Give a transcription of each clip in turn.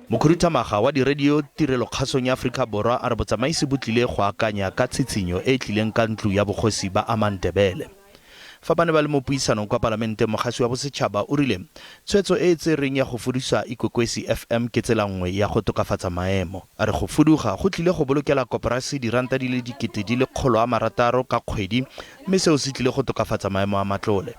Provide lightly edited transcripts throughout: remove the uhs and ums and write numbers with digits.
Mokhuduthamaga wa diradio Tirelokgasong ya Aforika Borwa a re botsamaisi bo tlile go akanya ka tshitshinyo e e tlileng ka ntlo ya bogosi ba Amandebele. Fa ba ne ba le mo puisanong kwa palamenteng mogasi wa bosetšhaba o rile tshwetso e e tserweng ya go fudusa Ikwekwesi FM ke tsela nngwe ya go tokafatsa maemo. A re go fuduga go tlile go bolokela koporase diranta di le 600,000 ka kgwedi mme seo se tlile go tokafatsa maemo a matlole.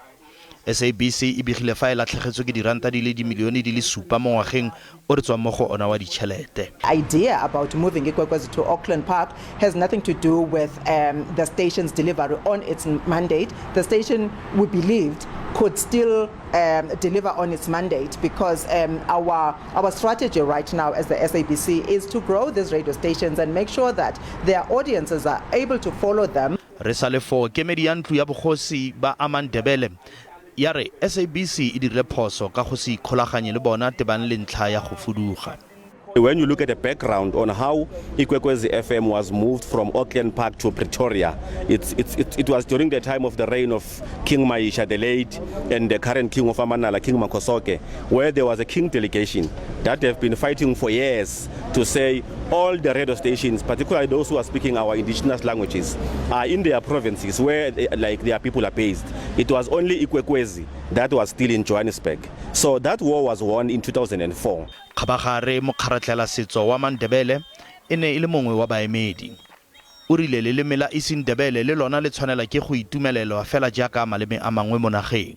SABC e begile fa e latlhegetswe ke diranta di le dimilione di le supa mo ngwageng o re tswang mo go ona wa ditšhelete. Idea about moving Ikwekwezi to Auckland Park has nothing to do with the station's delivery on its mandate. The station, we believed, could still deliver on its mandate because our strategy right now as the SABC is to grow these radio stations and make sure that their audiences are able to follow them. Re sa le foo, kemedi ya ntlo ya bogosi ba Amandebele ya re SABC e dirile phoso ka go se ikgolaganye le bona tebang le ntlha ya go fuduga. When you look at the background on how Ikwekwezi FM was moved from Auckland Park to Pretoria, it was during the time of the reign of King Maisha the late and the current king of Amanala, King Makosoke, where there was a king delegation that have been fighting for years to say all the radio stations, particularly those who are speaking our indigenous languages, are in their provinces where their people are based. It was only Ikwekwezi that was still in Johannesburg. So that war was won in 2004. Kgabagare mokgaratlhela setso wa Mandebele e ne e le mongwe wa baemedi. O rile leleme la isiNdebele le lona le tshwanela ke go itumelelwa fela jaaka maleme a mangwe mo nageng.